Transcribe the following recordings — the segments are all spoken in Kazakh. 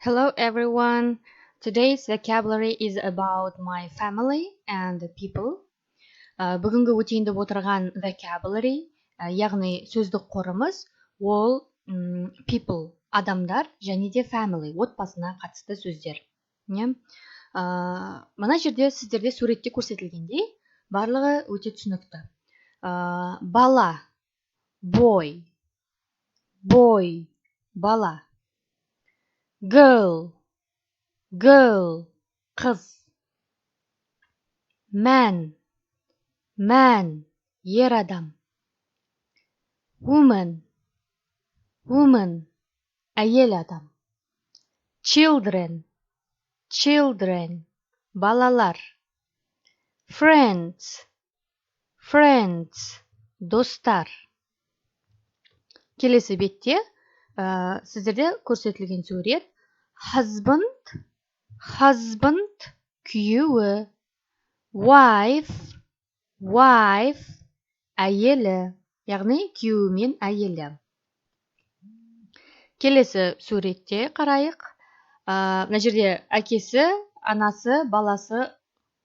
Hello everyone. Today's vocabulary is about my family and people. Бүгінгі өтейін деп отырған vocabulary, яғни сөздік қорымыз, ол people, адамдар және де family, отбасына қатысты сөздер. Не? Мына жерде сіздерде суретте көрсетілгендей, барлығы өте түсінікті. Бала, boy, boy, бала. Girl, girl, қыз. Man, man, ер адам. Woman, woman, әйел адам. Children, children, балалар. Friends, friends, достар. Келесі бетте сіздерде көрсетілген сурет: husband, husband, күйеуі, wife, wife, әйелі, яғни күйеуі мен әйелі. Келесі суретте қарайық. Мына жерде әкесі, анасы, баласы,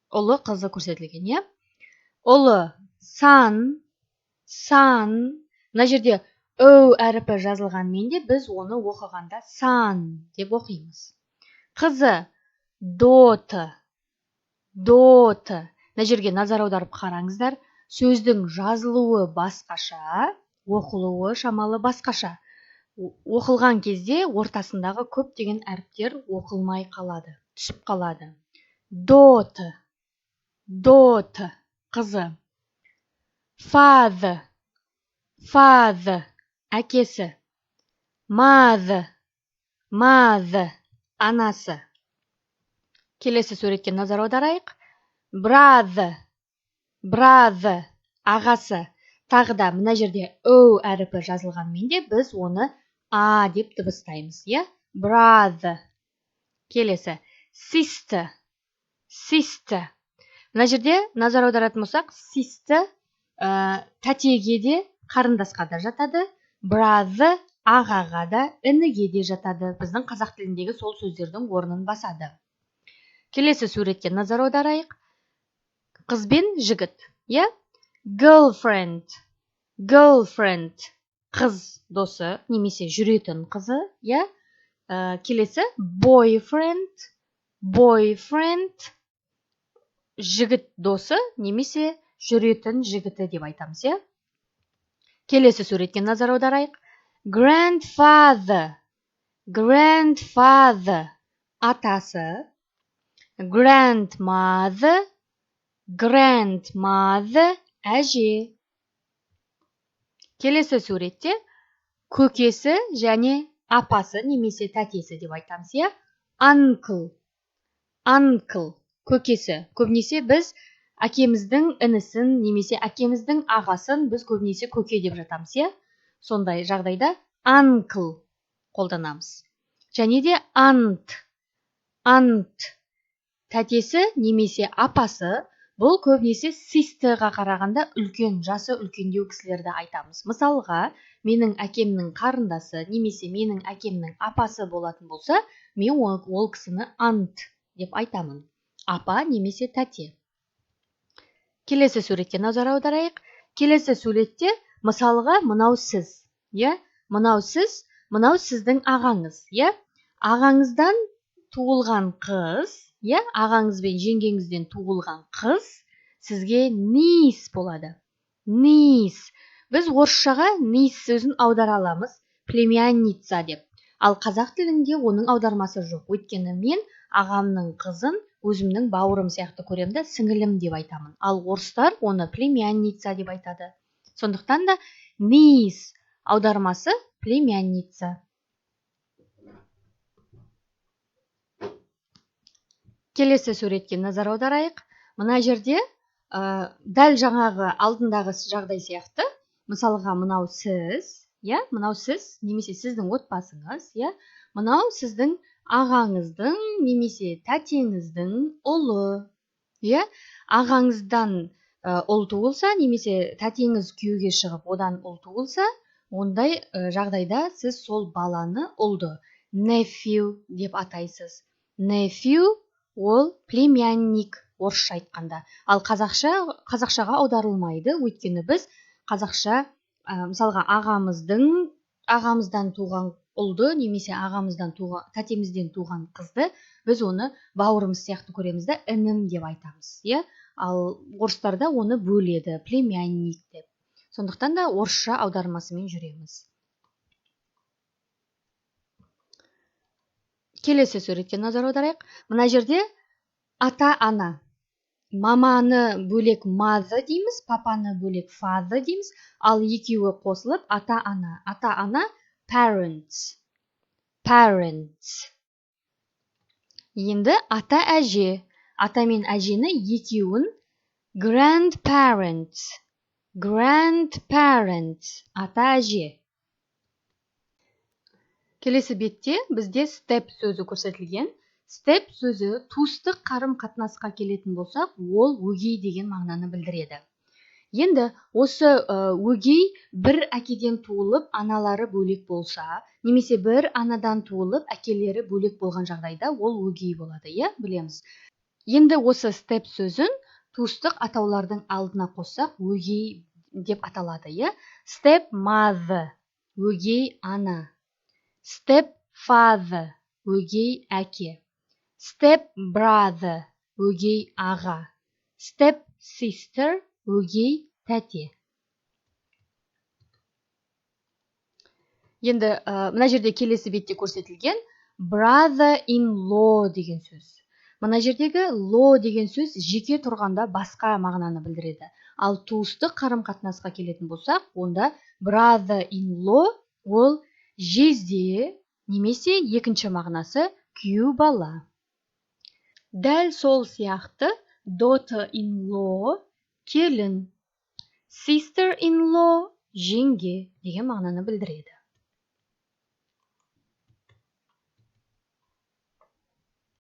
ұлы, қызы көрсетілген, иә. Ұлы son, son. Мына жерде О әріпі жазылғанмен де, біз оны оқығанда сан деп оқимыз. Қызы daughter, daughter. Мына жерге назар аударып қараңыздар, сөздің жазылуы басқаша, оқылуы шамалы басқаша. Оқылған кезде ортасындағы көптеген әріптер оқылмай қалады, түсіп қалады. Daughter, daughter, қызы. Father, father, әкесі. Mother, mother, анасы. Келесі суретке назар аударайық. Brother, brother, ағасы. Тағы да мына жерде О әріпі жазылғанмен де, біз оны А деп дыбыстаймыз, иә, brother. Келесі sister, sister. Мына жерде назар аударатын болсақ, sister тәтеге де, қарындасқа да жатады, brother ағаға да, ініге де жатады. Біздің қазақ тіліндегі сол сөздердің орнын басады. Келесі суретке назар аударайық. Қыз бен жігіт, иә. Girlfriend, girlfriend, қыз досы немесе жүретін қызы, иә. Келесі boyfriend, boyfriend, жігіт досы немесе жүретін жігіті деп айтамыз, иә. Келесі суретке назар аударайық. Grandfather, grandfather, атасы. Grandmother, grandmother, әже. Келесі суретте көкесі және апасы немесе тәтесі деп айтамыз, иә. Uncle, uncle, көкесі. Көбінесе біз әкеміздің інісін немесе әкеміздің ағасын біз көбінесе көке деп жатамыз, иә. Сондай жағдайда uncle қолданамыз. Және де aunt, aunt, тәтесі немесе апасы. Бұл көбінесе sister ға қарағанда үлкен, жасы үлкендеу кісілерді айтамыз. Мысалға, менің әкемнің қарындасы немесе менің әкемнің апасы болатын болса, мен ол кісіні aunt деп айтамын, апа немесе тәте. Келесі суретке назар аударайық. Келесі суретте, мысалға, мынау сіз, иә, мынау сіз, мынау сіздің ағаңыз, иә. Ағаңыздан туылған қыз, иә, ағаңыз бен жеңгеңізден туылған қыз сізге niece болады. Niece. Біз орысшаға niece сөзін аудара аламыз племянница деп, ал қазақ тілінде оның аудармасы жоқ, өйткені мен ағамның қызын өзімнің бауырым сияқты көремін да, сіңілім деп айтамын, ал орыстар оны племянница деп айтады. Сондықтан да niece аудармасы племянница. Келесі суретке назар аударайық. Мына жерде дәл жаңағы алдындағы жағдай сияқты. Мысалға, мынау сіз, иә, мынау сіз немесе сіздің отбасыңыз, иә, мынау сіздің ағаңыздың немесе тәтеңіздің ұлы, иә. Ағаңыздан ұл туылса немесе тәтеңіз күйеуге шығып, одан ұл туылса, ондай жағдайда сіз сол баланы, ұлды Nephew деп атайсыз. Nephew ол племянник орысша айтқанда. Ал қазақшаға аударылмайды, өйткені біз қазақша, мысалға, ағамыздан туған ұлды немесе ағамыздан туған, тәтемізден туған қызды біз оны бауырымыз сияқты көреміз да, інім деп айтамыз, иә? Ал орыстарда оны бөледі, племянник деп. Сондықтан да орысша аудармасымен жүреміз. Келесі суретке назар аударайық. Мына жерде ата-ана. Маманы бөлек mother дейміз, папаны бөлек father дейміз, ал екеуі қосылып ата-ана. Ата-ана parents. Parents. Енді ата-әже. Ата мен әжені екеуін grandparents. Grandparents. Ата-әже. Келесі бетте бізде step сөзі көрсетілген. Step сөзі туыстық қарым-қатынасқа келетін болсақ, ол өгей деген мағынаны білдіреді. Енді осы өгей бір әкеден туылып, аналары бөлек болса, немесе бір анадан туылып, әкелері бөлек болған жағдайда ол өгей болады, иә, білеміз. Енді осы step сөзін туыстық атаулардың алдына қоссақ, өгей деп аталады, иә. Step mother, өгей ана. Step father, өгей әке. Step brother, өгей аға. Step sister, өгей тәте. Енді мына жерде келесі бетте көрсетілген brother-in-law деген сөз. Мына жердегі law деген сөз жеке тұрғанда басқа мағынаны білдіреді. Ал туыстық қарым-қатынасқа келетін болсақ, онда brother-in-law ол жезде немесе екінші мағынасы күйеу бала. Дәл сол сияқты daughter-in-law келін, sister-in-law жеңге деген мағынаны білдіреді.